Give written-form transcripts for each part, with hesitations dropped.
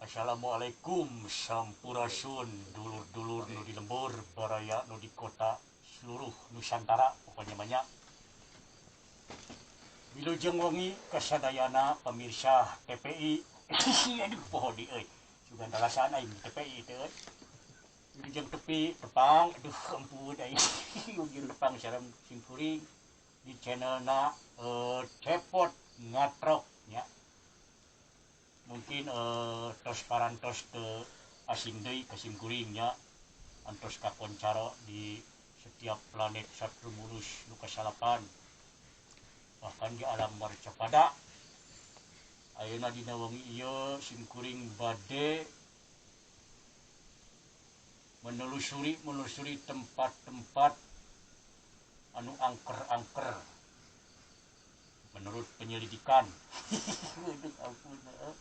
Assalamualaikum, sampurasun, dulur-dulur nu di lembur, baraya nu di kota, seluruh Nusantara pokoknya banyak. Wilujeng wengi kasadayana pemirsa TPI. Aduh, poho di euy. Sugan rasaan aing TPI teh euy. Wilujeng tepi tepang, aduh ampun aing. Wilujeng tepang sareng simkuring di channelna Cepot Ngatrok nya. Mungkin tos parantos teu asing deui ka simkuring nya, antos kakoncaro di setiap planet Satria nu kasalapan, bahkan di alam marcapada. Ayeuna dina wengi ieu simkuring bade menelusuri menelusuri tempat-tempat anu angker-angker menurut penyelidikan. Aduh ampun, heuh.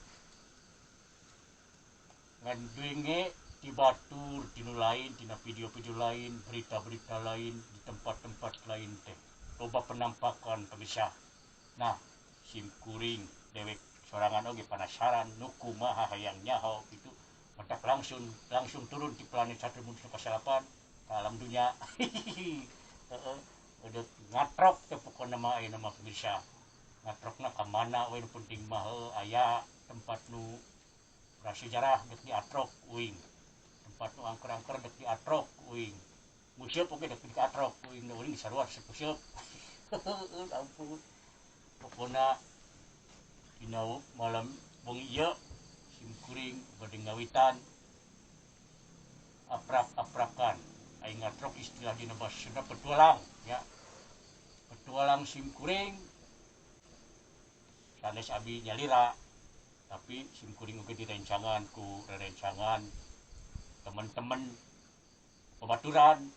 Ngan denge ti batur tinu lain, tina video-video lain, berita-berita lain di tempat-tempat lain teh loba penampakan, pemirsa. Nah, simkuring dewek sorangan oge penasaran nu kumaha, hayang nyaho gitu, matak langsung langsung turun di planet Satria Kasalapan ke alam dunia. Heeh, udah ngatrok teh pokona mah ayeuna mah, pemirsa. Ngatrokna ka mana we, nu penting mah heuh aya tempat nu prasejarah dek diatrok uing, tempat nu angker-angker dek diatrok uing, museum oge dek diatrok uing, uing sarua museum. Ampun, pokona dina malam wengi ieu simkuring bade ngawitan aprak-aprakan. Aing ngatrok istilah dina bahasa Sunda petualang ya, petualang simkuring. Sanes abi nyalira, tapi simkuring oge direncangan ku rerencangan teman-teman, babaturan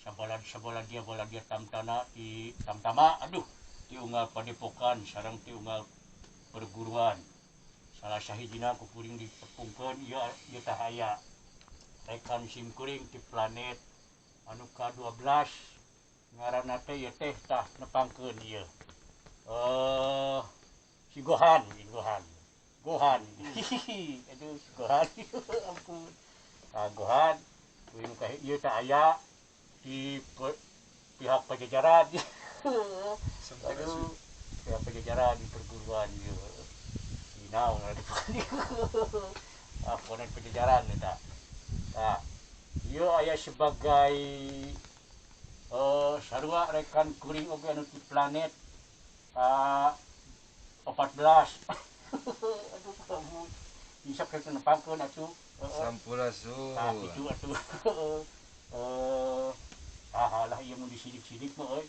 sabalad dia baladia tamtana di tamtama, aduh, di unggal padepokan sareng ti unggal perguruan. Salah sahijina ku kuring ditepungkeun ieu, ieu tah aya rekan simkuring di planet anu ka-12, ngaranna teh ieu teh, tah nepangkeun ieu si Gohan, si Gohan, Gohan. Aduh, si Gohan, ampun. Nah, Gohan kuring ka ieu teh aya di pihak Pajajaran. Aduh, pihak Pajajaran di perguruan ieu di naon di ah pokona Pajajaran eta. Nah, ieu aya sebagai sarua rekan kuring oge anu di planet 14. Aduh, kamu bisa keur nepangkeun atuh. Heeh. Sampurasun. Nah, itu atuh. Ah lah ieu mun disidik-sidik mah euy.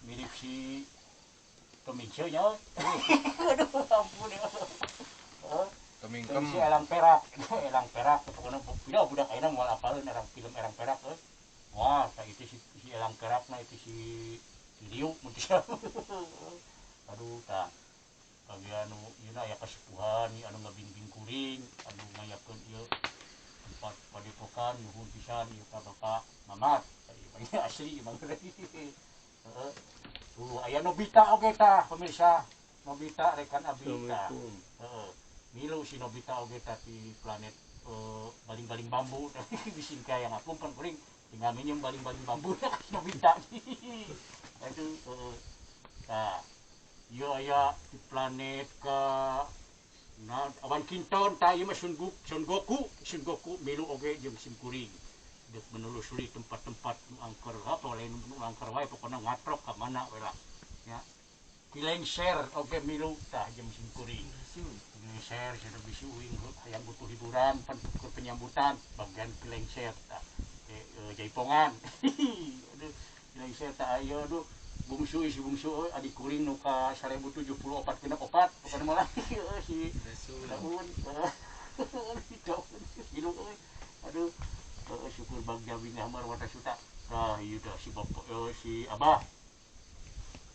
Mirip si Tomingce nya. Aduh, ampun ya. Heeh. Tomingkem. Si Elang Perak, Elang Perak pokoknya budak budak ayeuna moal apaleun erang film Elang Perak euy. Wah, tah itu si, si Elang Perak na itu si si Liu mun teu. Aduh, tah bagi anu ieu aya kasepuhan ieu anu ngabingbing kuring, anu ngayakeun ieu tempat padepokan, nuhun pisan ieu ka Bapak Mamat. Ieu asli emang. Heeh. Tuh aya Nobita oge tah, pemirsa. Nobita rekan abdi tah. Heeh. Milu si Nobita oge tah di planet baling-baling bambu, bising kaya ngapung kan kuring tinggal minjem baling-baling bambu si Nobita. Aduh, heeh. Tah, ieu aya di planet ka nah, awan kinton tah ieu mah Sun Goku, Sun Goku, Sun Goku milu oge jeung simkuring. Dek menelusuri tempat-tempat nu angker, apa lain nu angker wae, pokona ngatrok ka mana we lah. Ya. Ki Lengser oge milu tah jeung simkuring. Lengser cenah bisi uing hayang butuh hiburan pan keur penyambutan bagian Ki Lengser tah. Jaipongan. Aduh, Ki Lengser tah aya, aduh, bungsu si bungsu euy, adik kuring nu ka 1074 genep opat pokona malah si daun daun milu euy. Aduh, syukur bagja bingah marwata suta. Tah ieu tah si bapak, si Abah.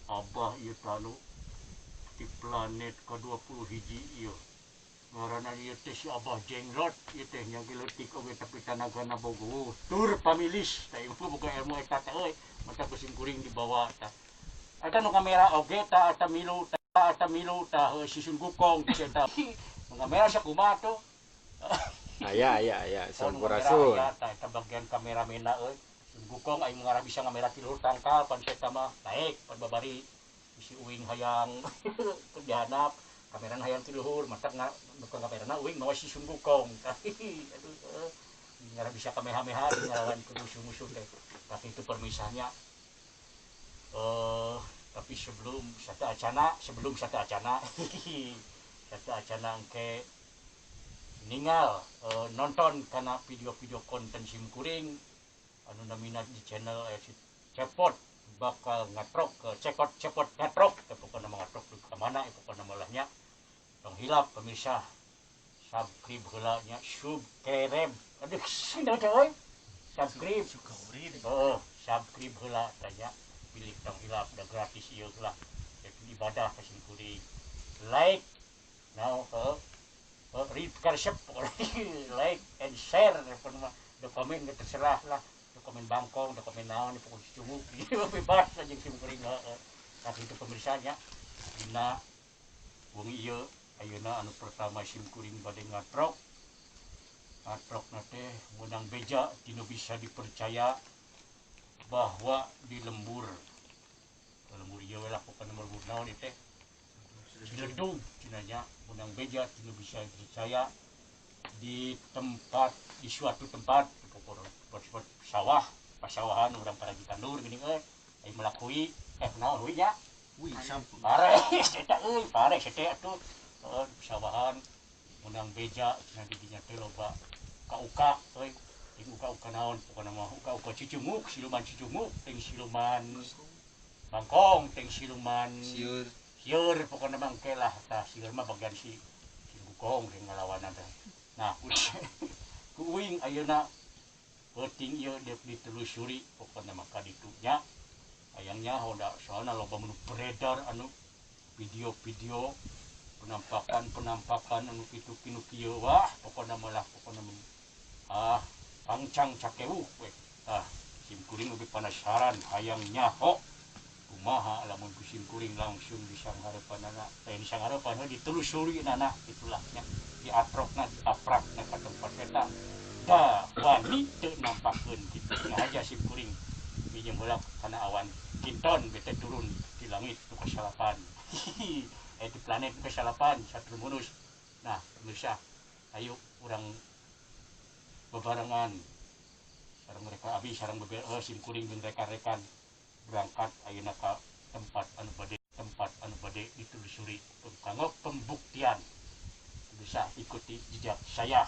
Abah ieu tah anu di planet ka-20 hiji ieu. Ngaranna ieu teh si Abah Jenglot, ieu teh nya ge leutik oge tapi tanagana bogo tur pamilis. Tah ieu boga ilmu eta teh euy, mata ku simkuring dibawa tah. Eta nu kamera oge tah, eta milu tah, eta milu tah si Sun Gokong si eta. Nu kamera sakumaha tuh? Aya aya aya sampurasun. Aya tah eta bagian kameramena euy. Sun Gukong aing ngarah bisa ngamera ti luhur tangkal pan eta mah naik pan babari si uing hayang dihanap kamerana hayang ti luhur matak nu kamerana uing mawa si Sun Gukong. Aduh ngarah bisa kamehameha ngalawan ku musuh-musuh teh. Tapi itu permisannya. Tapi sebelum satu acana, satu acana engke ningal nonton karena video-video konten sim kuring anu namina di channel si Cepot bakal ngatrok ke Cepot Cepot ngatrok pokokna mah ngatrok ka mana pokokna mah nya tong hilap pemirsa subscribe heula nya subscribe aduh sina teh euy subscribe oh subscribe heula tanya pilih tong hilap da gratis ieu lah jadi ibadah ka sim kuring like now read karsep like and share do komen terserah lah do komen bangkong do komen naon di pokok cunguk bebas lah jeung sim kuring heeh. Tapi itu pemirsanya dina wengi ieu ayeuna anu pertama sim kuring bade ngatrok ngatrokna teh meunang beja tinu bisa dipercaya bahwa di lembur lembur ieu we lah pokona lembur naon ieu teh Ciledug cenah menang beja tinu bisa dipercaya di tempat di suatu tempat tempat sawah pasawahan urang para ditandur geuning euy ai melakui naon euy nya wih sampeu pare eta euy pare teh atuh sawahan menang beja cenah di dinya teh loba kauka euy ting uka-uka naon pokona mah uka-uka cicunguk siluman cicunguk ting siluman bangkong ting siluman sieur sieur pokona mah engke lah tah sieur mah bagian si Gukong jeung ngalawanan teh. Nah ku uing ayeuna peuting ieu deuk ditelusuri pokona mah ka ditu nya hayang nyaho da soalna loba nu beredar anu video-video penampakan-penampakan anu kitu kinu kieu wah pokona mah lah pokona mah ah pangcang cakewuh we tah sim kuring oge penasaran hayang nyaho kumaha lamun ku sim kuring langsung bisa ngarepanana teh bisa ngarepan ditelusuri nana itulah nya diatrokna diaprakna ka tempat eta da wani teu nampakeun kitu aja sim kuring minjem heula kana awan kinton bete turun di langit nu kasalapan di planet nu kasalapan Saturnus. Nah pemirsa ayo urang bebarengan sareng mereka abi sareng sim kuring jeung rekan-rekan berangkat ayeuna ka tempat anu bade ditelusuri kanggo pembuktian. Bisa ikuti jejak saya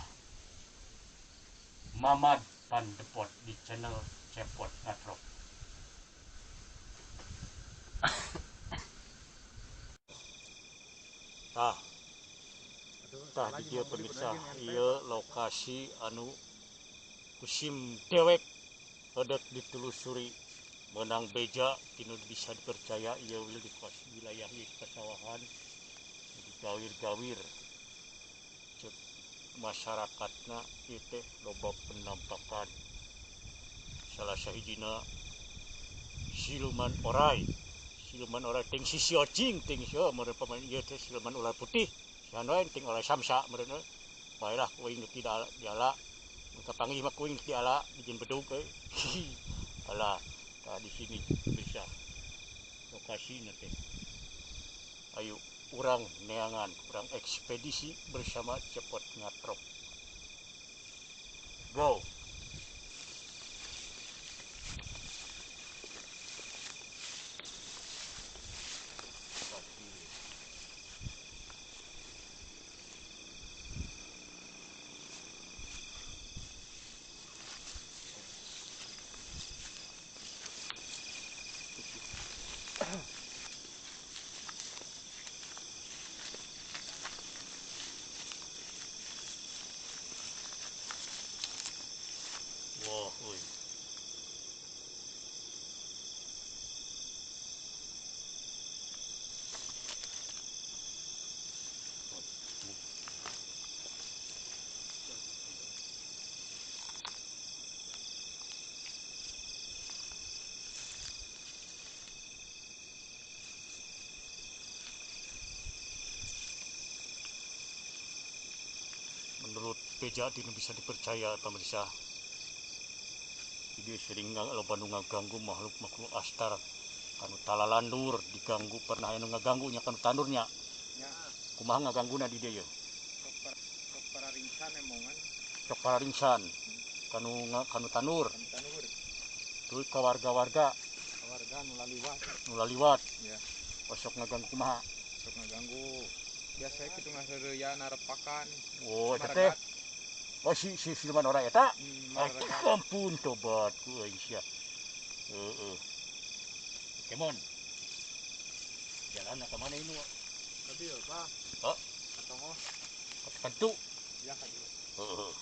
Mamad Pandepot di channel Cepot Ngatrok. Tah tah di dieu pemirsa ieu lokasi anu kusim dewek odek ditelusuri menang beja tinu bisa dipercaya ieu di wilayah ieu pasawahan digawir-gawir cek masyarakatna ieu teh loba penampakan salah sahijina siluman orai ting si siocing ting sia meureun pamain ieu teh siluman ular putih sian wae ting orai samsa meureun bae lah kuing tidak diala mun kapanggih mah kuing diala dijieun bedug euy. Alah tah di sini bisa lokasi teh ayo urang neangan urang ekspedisi bersama Cepot Ngatrok go. Wah, euy. Menurut Beja tidak bisa dipercaya pemirsa. Jadi sering loba nu ngaganggu makhluk-makhluk astral kanu talalandur diganggu, pernah anu ngaganggu nya kanu tandurnya. Ya. Kumaha ngagangguna di dieu? Sok pararingsan emongan. Sok pararingsan. Kanu tanur. Kanu tanur. Terus ka warga-warga. Ka warga nu laliwat. Nu laliwat. Ya. Oh, sok ngaganggu kumaha? Sok ngaganggu biasa kitu ngaheureuyan narepakan. Oh, eta teh. Oh, si siluman orang eta? Ampun tobat ku euy sia. Heeh. Kemon. Jalan ka mana ini? Ka dieu, Pak. Hah? Ka tonggoh. Ka tentu. Ya ka dieu. Heeh.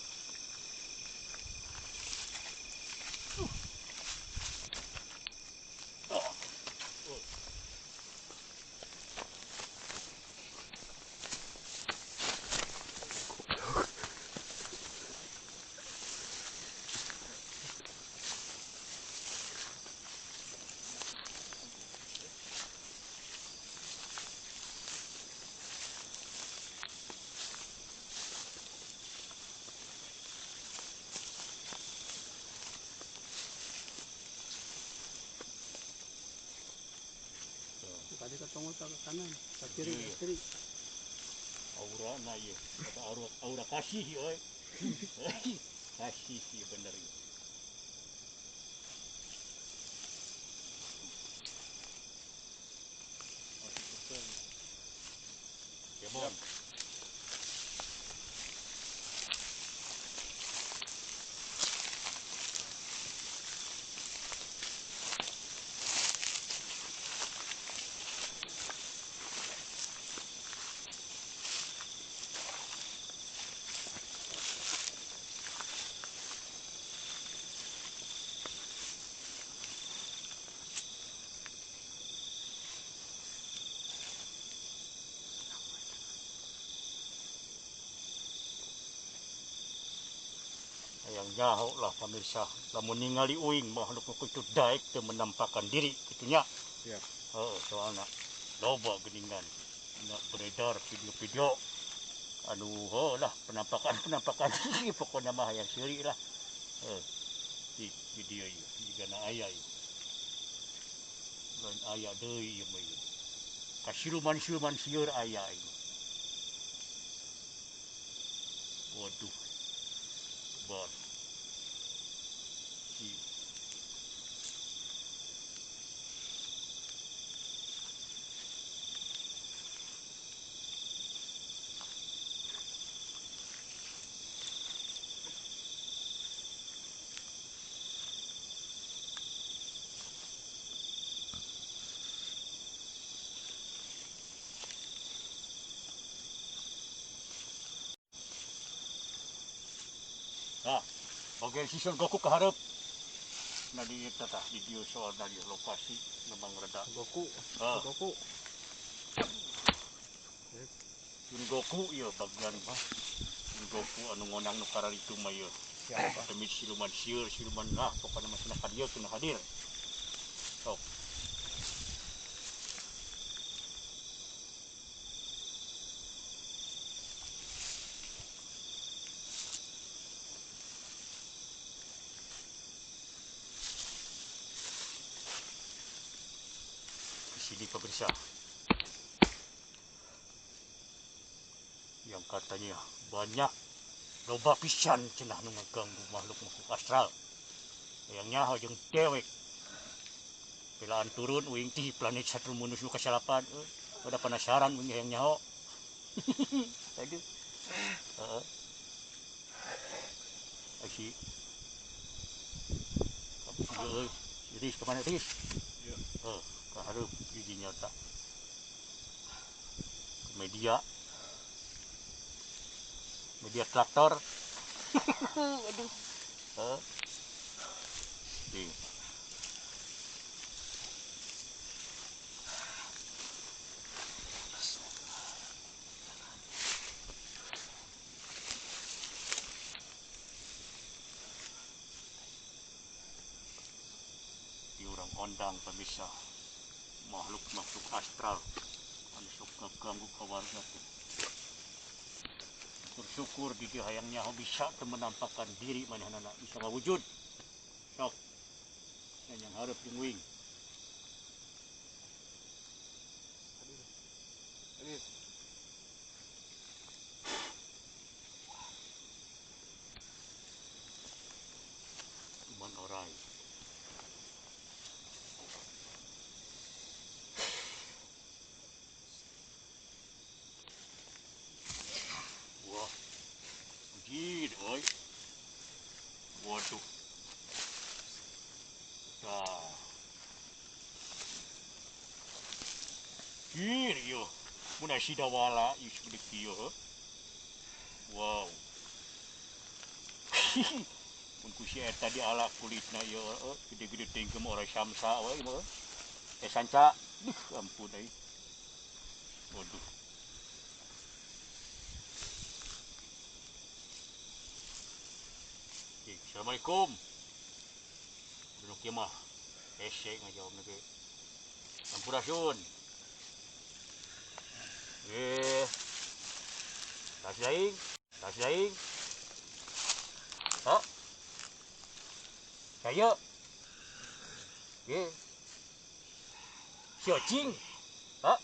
Tadi ketemu ke kanan, ke kiri, ke kiri. Aura na ieu, ada aura kasih euy. Kasih ieu bener ieu. Kemon. Yang nyaho lah pemirsa, lamun ningali uing makhluk itu daek teu menampakkan diri kitunya. Iya. Heeh, soalna loba geuningan nak beredar video-video anu heuh lah penampakan-penampakan pokona mah hayang seuri lah. Heuh. Di dieu ieu jigana aya ieu. Lain aya deui ieu mah ieu. Kasiluman-siluman sieur aya ieu. Waduh. Bar. Nah, bagian si Son Goku keharap. Nah di tata di dieu soal dari lokasi memang reda. Goku. Ah. Goku. Son Goku ieu bagian mah. Son Goku anu ngonang nu kararitu mah ieu. Siapa? Demi siluman sieur, siluman lah pokona mah cenah ka dieu cenah hadir. Sok. Sini pemirsa, yang katanya banyak loba pisan cenah nu ngaganggu makhluk-makhluk astral yang nyaho jeung dewek pelaan turun uing ti planet Saturnus nu kasalapan udah penasaran uing yang nyaho. Aduh. Heeh. Si Riz kemana Riz? Iya. Harus di nyata media traktor. Aduh. Nih. Di orang ondang pemirsa, makhluk-makhluk astral anu sok ngaganggu ka warga teh. Syukur-syukur di dieu hayang nyaho bisa teu menampakkan diri manehnana bisa ngawujud. Sok. Yang hareup jeung uing. Hadir. Cuman orai. Wah. Anjir, oi. Waduh. Tah. Jir, yo. Mun aya sidawala ieu segede kieu, heuh. Wow. Mun ku si eta diala kulitna ieu, heuh, gede-gede teuing ke mah orai samsa we mah. Eh sanca. Duh, ampun euy. Waduh. Assalamualaikum. Duduk kieu mah. Hese ngajawabna ge. Sampurasun. Tas lain, tas lain. Oh. Saya. Siocing. Oh.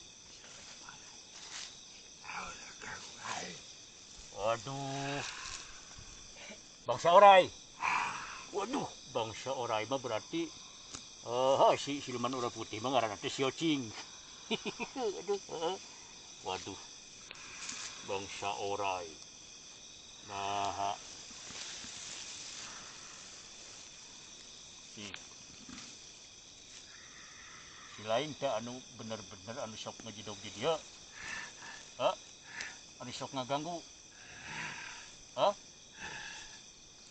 Waduh. Bangsa orai. Waduh, bangsa orai mah berarti si siluman ular putih mah ngaranna teh siocing. Aduh, Waduh. Bangsa orai. Nah. Si lain teh anu bener-bener anu sok ngejidog di dieu. Hah? Anu sok ngaganggu. Hah?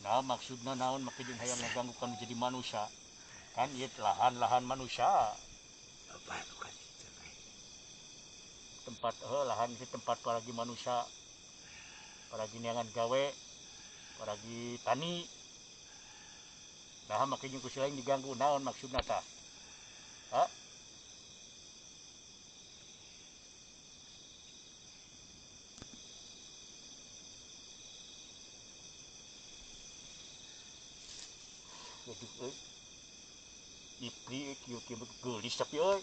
Nah, maksudna naon make jeung hayang ngaganggu kanu jadi manusia. Kan ieu lahan-lahan manusia. Tempat lahan itu tempat paragi manusia, paragi neangan gawe, paragi tani. Nah, make jeung ku si lain diganggu naon maksudna tah? Hah? Waduh, euy. Ipri kieu kieu geulis tapi euy.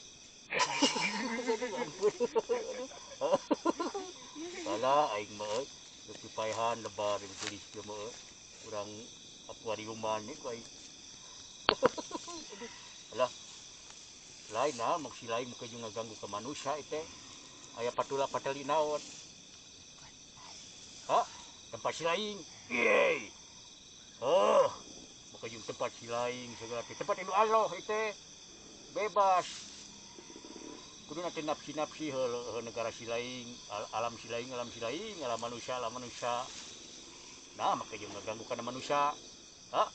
Alah aing mah euy, leutik paehan lebar geulis kieu mah euy. Urang akuariuman ieu ku aing. Alah. Lain nah maksud lain muka jeung ngaganggu ka manusia teh. Aya patula patali naon? Hah? Tempat si lain. Yeay. Oh. Maka jeung tempat si lain segala teh. Tempat anu Allah teh bebas. Kudu nanti nafsi-nafsi heuh negara si lain, alam si lain, alam si lain, alam manusia, alam manusia. Nah, maka jeung ngaganggu kana manusia. Hah?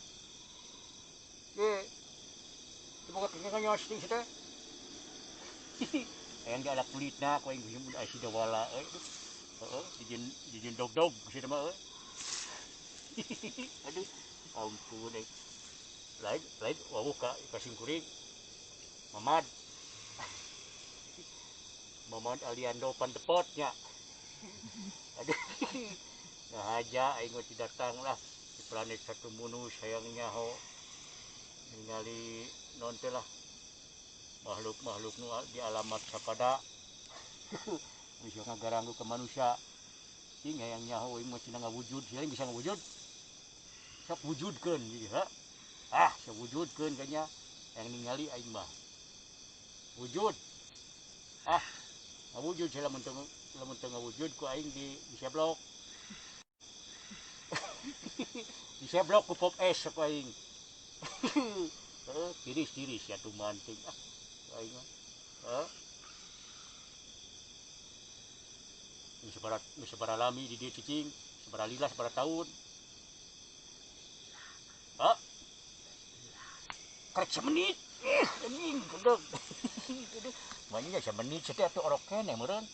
Ye. Semoga kengenganyos ting teh. Hayang diala kulitna ku aing mun aya sidawala euy. Heeh, dijieun dog-dog sia mah euy. Aduh, ampun euy. Lain lain wawuh ka singkuring. Mamad. Mamad Aliando Pandepotnya. Aduh. Nah aja aing mah datang lah di planet satu munus hayang nyaho ningali non teh lah makhluk-makhluk nu di alamat sapada bisa ngagaranggu ke manusia. Cing hayang nyaho aing mah cenah ngawujud, sia bisa ngawujud. Sok wujudkeun jadi ha. Ah, sok wujudkeun kayaknya yang ningali aing mah. Wujud. Ah, ngawujud sia lamun teu ngawujud ku aing di seblok. Di seblok ku pop es ku aing. Heeh, tiris-tiris ya tuh manting ah. Aing mah. Heeh. Geus sabaraha lami di dieu cicing, sabaraha lila sabaraha tahun. Hah? Karek semenit. Ih, anjing, gedeg. Gedeg. Manya semenit teh atuh orok keneh meureun.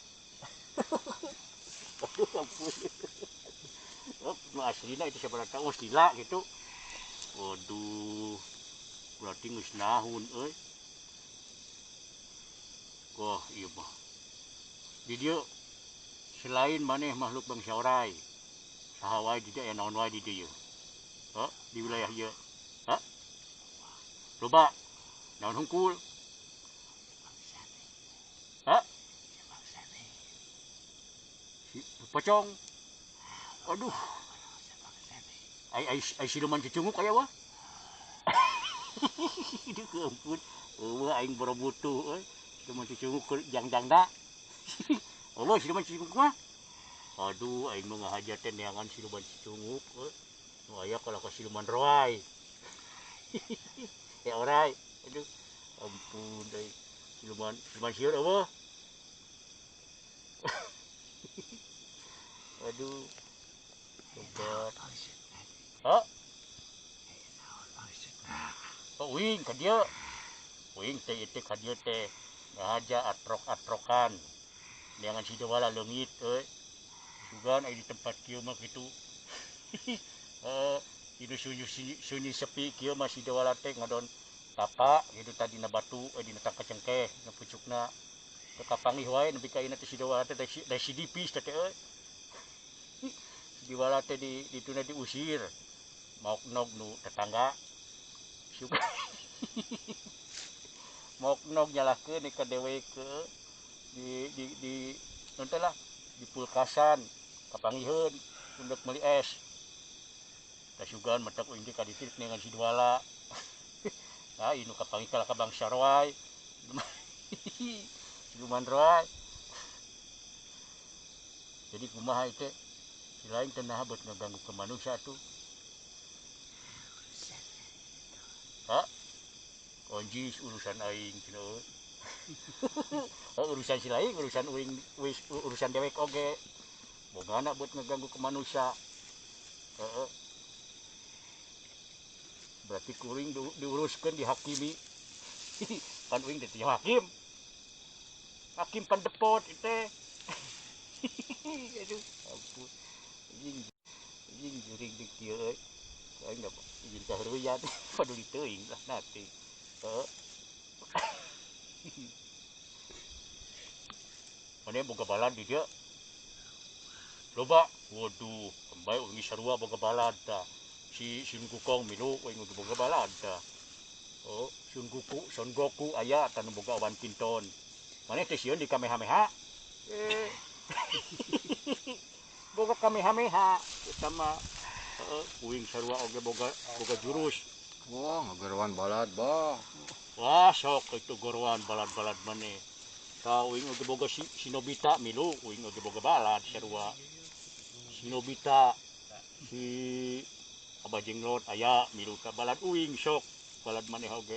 Aduh, ampun. Oh, nu aslina itu sabaraha tahun lila gitu. Waduh. Berarti geus nahun euy. Wah, ieu mah. Di dieu selain maneh makhluk bangsa orai, Saha wae di dieu aya naon wae di dieu? Hah? Di wilayah ieu. Hah? Loba. Naon hungkul? Hah? Si pocong. Aduh. Ai ai ai siluman cicunguk aya wah. Duh ampun. Eueuh aing borobutuh euy. Siluman cicunguk jang-jangda. Eueuh siluman cicunguk mah. Aduh aing mah ngahaja teh neangan siluman cicunguk euy. Nu aya kalah ka siluman roai. Ya orai. Aduh ampun euy. Siluman siluman sieun eueuh. Aduh. Hebat. Hah? Oh, uing ka dieu. Uing teh ieu teh ka dieu teh ngahaja atrok-atrokan. Neangan si Dewala leungit euy. Sugan aya di tempat kieu mah kitu. Heeh, dinu sunyi sepi kieu mah si Dewala teh ngadon tapa kitu tadi na batu dina tangka cengkeh na pucukna. Teu kapanggih wae nepi ka ayeuna teh si Dewala teh da si dipis teh euy. Si Dewala teh di dituna diusir. Maok nog nu tetangga. Sugan maok nog nyalahkeun ka dewek di naon teh lah di pulkasan kapanggiheun untuk meuli es. Da sugan matak uing teh ka ditu dengan si Dewala. Nah, ieu nu kapanggih kalah ka bangsa roai. Siluman roai. Jadi kumaha ieu teh? Si lain teh naha beut ngaganggu ke manusia tuh. Hah? Onjis urusan aing cenah euy. Oh, urusan si lain, urusan uing, urusan dewek oge. Bogana buat ngeganggu ke manusia. Heeh. Berarti kuring diuruskeun dihakimi. Pan uing teh hakim. Hakim pandepot ieu teh. Aduh, ampun. Anjing anjing juring di kieu euy. Aing da izin ka heureuyat paduli teuing lah nanti. Heeh. Mana boga balad di dia? Loba. Waduh, kembali uing sarua boga balad tah. Si Sun Gukong milu uing boga balad tah. Oh, Sun Goku, Son Goku aya tah nu boga awan kinton. Maneh teh sieun di Kamehameha? Eh. Boga Kamehameha eta mah. Heeh, uing sarua oge boga jurus. Wah, ngagorowan balad bah. Wah, sok itu gorowan balad-balad maneh. Tah uing oge boga si Nobita milu, uing oge boga balad sarua. Si Nobita, si Abah Jenglot aya milu ka balad uing sok balad maneh oge.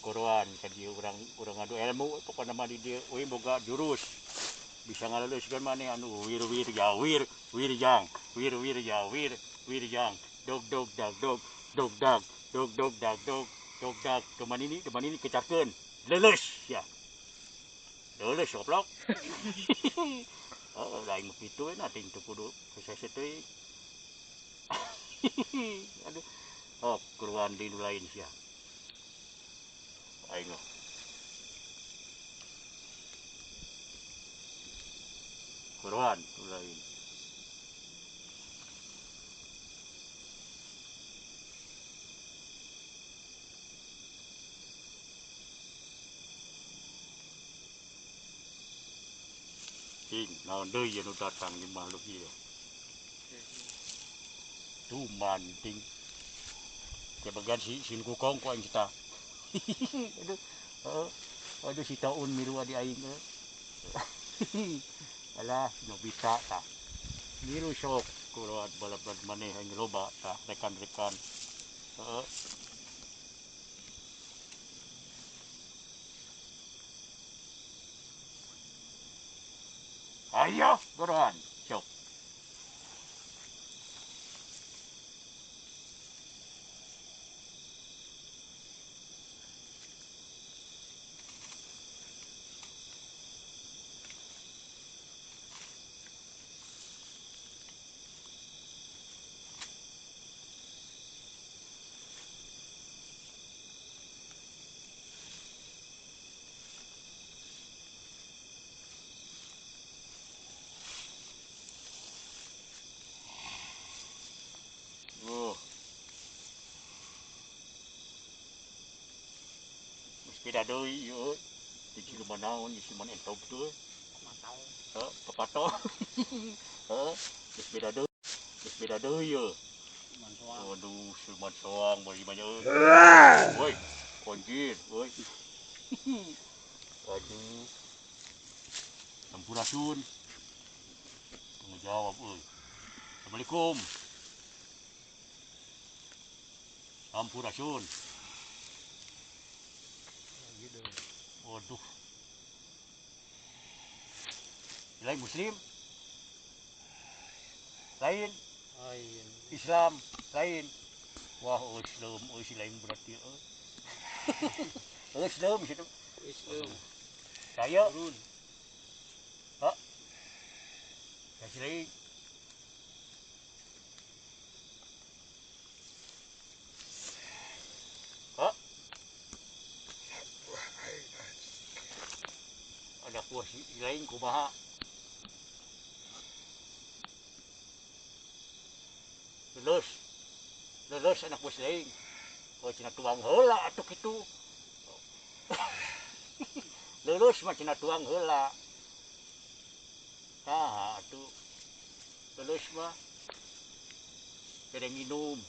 Gorowan ka dieu urang ngadu ilmu pokona mah di dieu uing boga jurus. Bisa ngaleuskeun maneh anu wir wir ya wir, wir jang, wir wir ya wir, wir jang, dog dog dag dog, dog dag, dog dog dag dog, dog dag, teman ini kecarkeun. Leuleus ya. Leuleus goblok. Oh, lain mah kitu we na teh teu kudu seseh teuing. Aduh. Oh, kuruan deui nu lain sia. Aing mah. Kuruan nu lain. Cing, naon deui anu datang di makhluk ieu. Tuman ting. Ke bagian si Sin Kukong ku aing kita. Aduh. Heeh. Aduh si taun milu adi aing euy. Alah, Nobita tah. Milu sok kuruan balad-balad maneh aing loba tah rekan-rekan. Heeh. Ayo, gorohan, sok. Beda deui ieu euy. Di siluman naon, di siluman entog teh. Heuh, papato. Heuh, geus beda deui. Geus beda deui ieu. Waduh, siluman soang bari banyak euy. Woi, konjir, woi. Aduh. Sampurasun. Tunggu jawab euy. Assalamualaikum. Sampurasun. Waduh. Lain muslim? Lain? Lain. Islam lain. Wah, Islam, euy lain berarti euy. Islam situ. Islam. Saya Turun. Hah? Saya si lain. Hah? Ada kuah si lain kumaha? Lulus. Lulus anak buah si lain. Oh, cina tuang heula atuh kitu. Lulus mah cina tuang heula. Tah atuh. Lulus mah bere minum.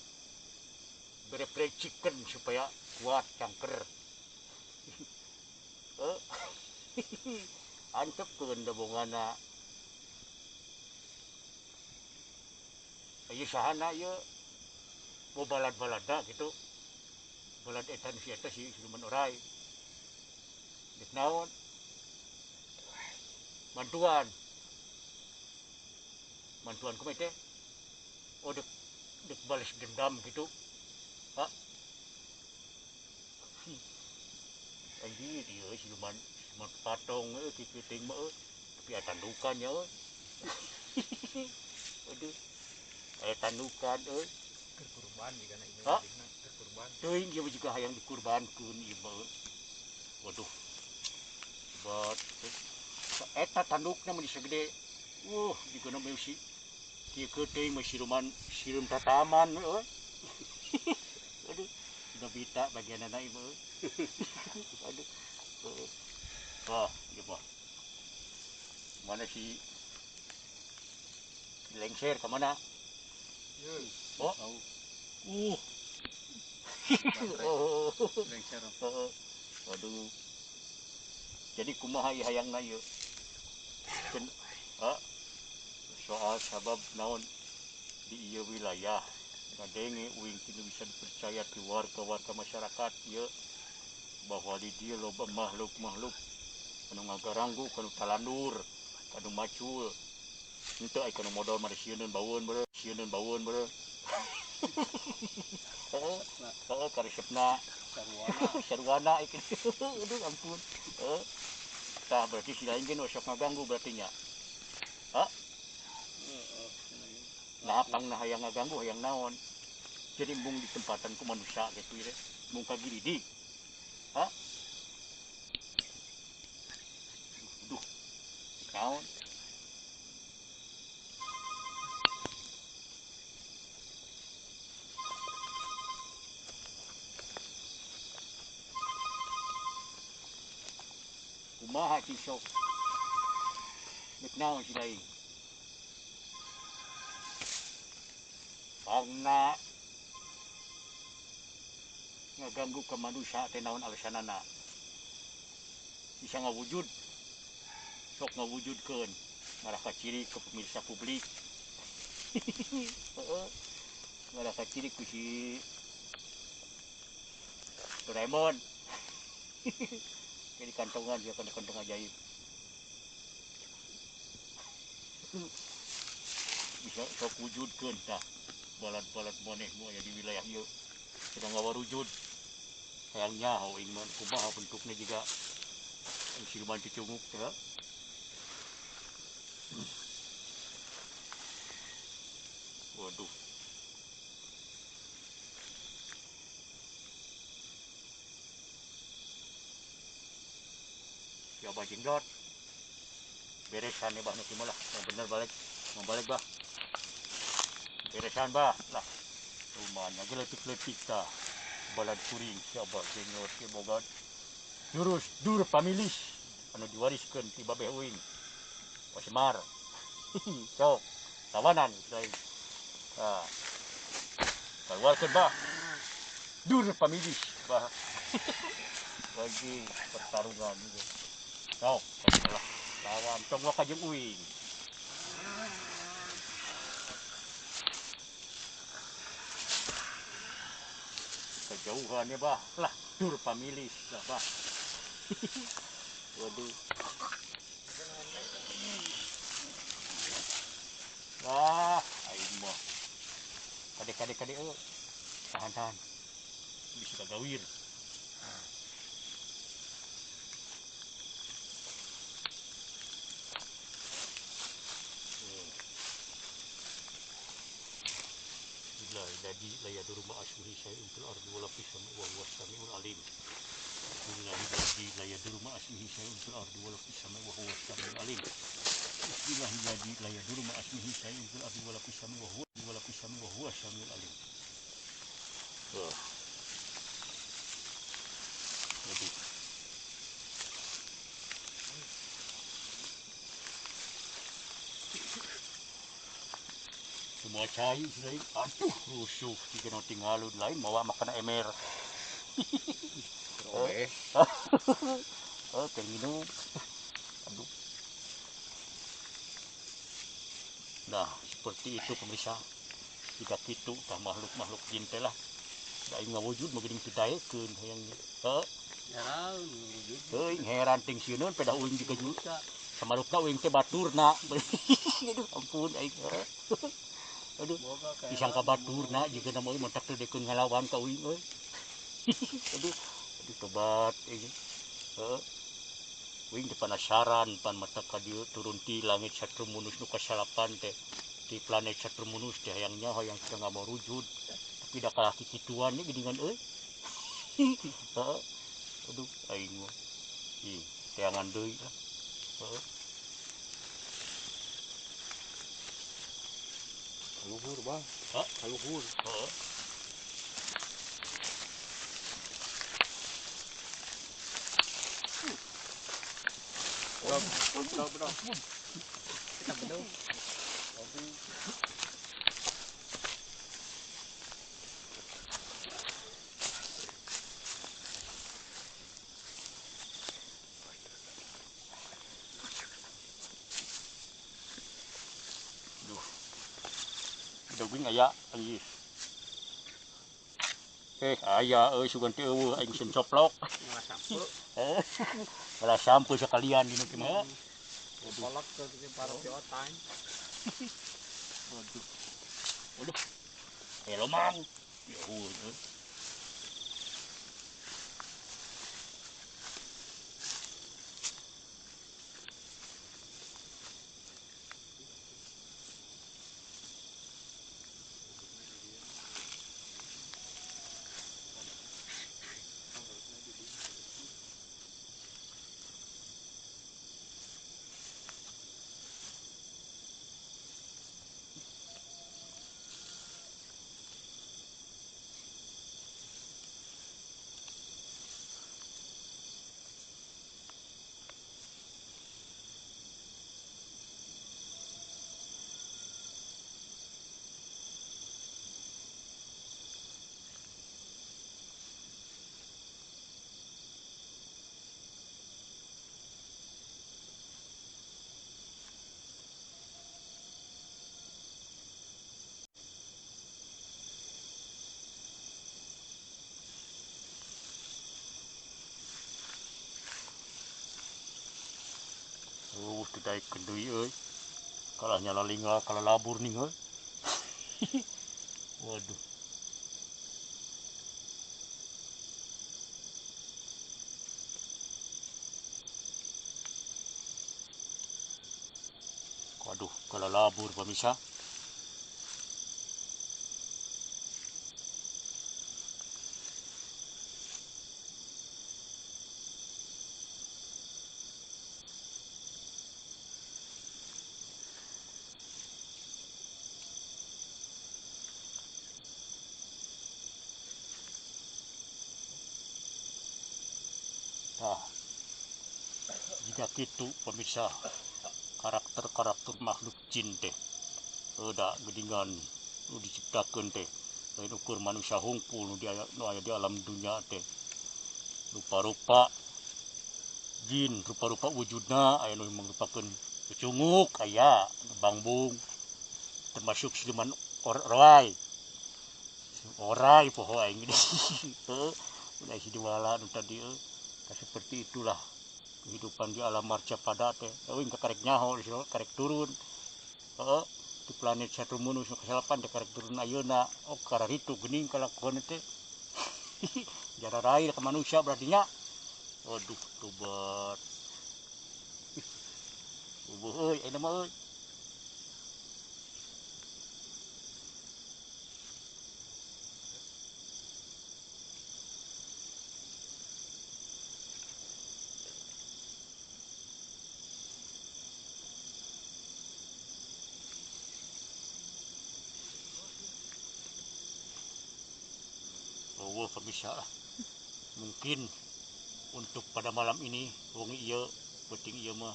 Bere fried chicken supaya kuat cangker. Antepkeun dobongana. Ieu sahana ieu mau balad-balada gitu. Balad etan si eta si siluman orai. Dek naon? Bantuan. Bantuan kumaha teh? Oh, dek dek balas dendam gitu. Hah? Anjir ieu siluman siluman patong euy kitu teuing mah euy. Tapi aya tandukan nya euy. Aduh. Aya tandukan euy. Keur kurban jigana ieu Hah? adikna keur kurban. Teuing ieu juga hayang dikurbankeun ieu mah. Waduh. Bat eta tandukna mun segede. Jigana mah si kieu teuing mah siluman sireum tataman euy. Aduh, Nobita bagianana ieu mah. Aduh. Wah, ieu mah. Mana si lengser ke mana? Oh. Oh. Lengser. Heeh. Waduh. Jadi kumaha ieu hayangna ieu? Soal sabab naon di ieu wilayah ngadenge uing kini bisa dipercaya di warga-warga masyarakat ieu bahwa di dieu loba makhluk-makhluk anu ngagaranggu kanu talandur, kanu macul. Henteu ai kanu modal mah sieun baueun beureum, sieun baueun beureum. Heeh, heeh karesepna Sarwana. sarwana ieu. Aduh ampun. Heeh. Tah berarti si lain ge nu sok ngaganggu berarti nya. Hah? Heeh. Nah, pangna hayang ngaganggu hayang naon? Jadi mung di tempatan ku manusia gitu ya. Mung kagiridi. Hah? Duh. Naon? Kumaha si sok? Nek naon si lain? Pangna ngaganggu ke manusia teh naon alasanana? Bisa ngawujud, sok ngawujudkeun ngarasa ciri ke pemirsa publik. Heeh. Ngarasa ciri ku si Doraemon. Jadi kantongan dia kena kantong ajaib. Bisa sok wujudkeun tah balad-balad maneh nu aya di wilayah ieu sedang ngawarujud. Hayang nyaho aing mah kumaha bentukna jiga siluman cucunguk teh. Waduh. Ya Abah Jenglot. Beresan ya bah nu lah. Mau bener balik. Mau balik bah. Beresan bah lah. Rumahnya ge leutik-leutik tah. Balad kuring si Abah Jenglot si boga Jurus dur pamilis anu diwariskeun ti babeh uing. Semar. Sok, tawanan lain. Ah. Keluarkeun bah. Dur pamilis bah. Lagi pertarungan gitu. Sok, lah lawan tong waka jeung uing. Kejauhan ya bah, lah dur pamilis lah bah. Waduh. Wah, aing mah. Kade-kade euy. Tahan-tahan. Bisa kagawir. Alladzi la yadurru ma'a ismihi syai'un fil ardi wa la fis sama'i wa huwas samiul alim. Bismillahirrahmanirrahim. La yadurru ma'a ismihi syai'un fil ardi wa la fis sama'i wa huwas samiul alim. Bismillahirrahmanirrahim. La yadurru ma'a ismihi syai'un fil ardi wa la fis sama'i wa la fis sama'i wa huwas samiul alim. Waduh. Semua cai sudah, aduh rusuh jika nanti ngalun lain mawa makan emer. Oh, minum. Aduh. Nah, seperti itu pemirsa. Jika itu tah makhluk-makhluk jin teh lah. Da ngawujud mah geuning didaekeun hayang. Heuh. Heuh, heran ting sieun pedah uing juga juta. Samarukna uing teh baturna. Aduh, ampun aing. Aduh, disangka baturna jika nama euy mentak teu dekeun ngalawan ka uing euy. Aduh, aduh tobat euy. Heuh. Uing teh penasaran pan mata ka dieu turun ti langit Satrumunus nu kasalapan teh. Di planet Satrumunus teh hayangnya hayang teu ngamorujud. Tapi da kalah kikituan nya geuningan euy. Heuh. Aduh, aing mah. Ih, teangan deui lah. Heeh. Kaluhur, Bang. Hah? Kaluhur. Heeh. Bro. Kita bedog. Daging aya anjir. Aya euy sugan teh eueuh aing sieun coplok. Malah sampo. Malah sampo sekalian dinu teh mah. Kolak ke para piotan. Waduh. Waduh. Aya lomang. Ya eueuh. Didaekeun deui euy. Kalah nyala linga, kalah labur nih euy. Waduh. Waduh, kalah labur pemirsa. Tah jika kitu pemirsa karakter-karakter makhluk jin teh da geuningan nu diciptakeun teh lain ukur manusia hungkul nu aya di alam dunia teh. Rupa-rupa jin, rupa-rupa wujudna aya nu mangrupakeun cucunguk aya, bangbung termasuk siluman orai. Orai poho aing heuh udah si diwala nu tadi euy. Seperti itulah kehidupan di alam marcapada teh. Euy karek nyaho karek turun. Heeh, di planet Saturnus nu kasalapan teh karek turun ayeuna. Oh kararitu geuning kalakuan teh. Jararai ka manusia berarti nya. Aduh tobat. Eueuh euy ayeuna mah euy. Pemirsa lah. Mungkin untuk pada malam ini wengi ieu peuting ieu mah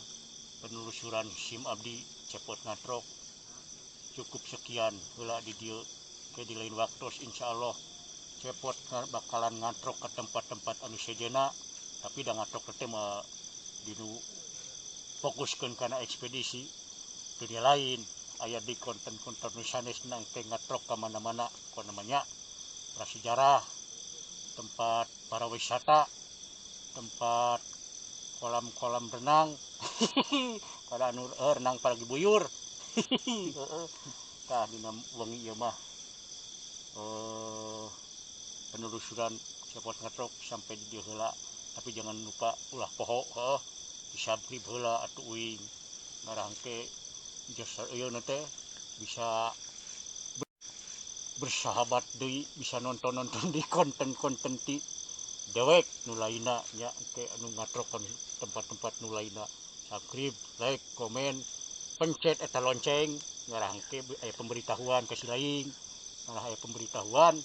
penelusuran SIM abdi Cepot Ngatrok cukup sekian heula di dieu. Ke di lain waktu insyaallah Cepot bakalan ngatrok ke tempat-tempat anu sejenna, tapi da ngatrok teh mah dinu fokuskeun kana ekspedisi dunia lain aya di konten-konten nu sanes nang teh ngatrok ka mana-mana namanya prasejarah, tempat para wisata, tempat kolam-kolam renang, pada anu renang pada buyur. Tah dina wengi ieu mah penelusuran Cepot Ngatrok sampai di dieu heula, tapi jangan lupa ulah poho heuh di subscribe heula atuh uing ngarangke jasa ieu teh bisa bersahabat deui, bisa nonton-nonton di konten-konten ti dewek nu lainna nya ke anu ngatrok tempat-tempat nu lainna. Subscribe, like, komen, pencet eta lonceng ngarangke aya pemberitahuan ka si lain, ngarah aya pemberitahuan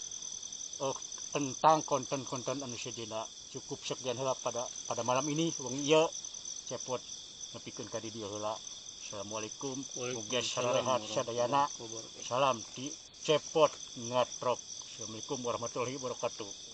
tentang konten-konten anu sejenna. Cukup sekian heula pada malam ini wengi ieu Cepot nepikeun ka di dieu heula. Assalamualaikum, mugia sarehat sadayana. Salam ti Cepot Ngatrok. Assalamualaikum warahmatullahi wabarakatuh.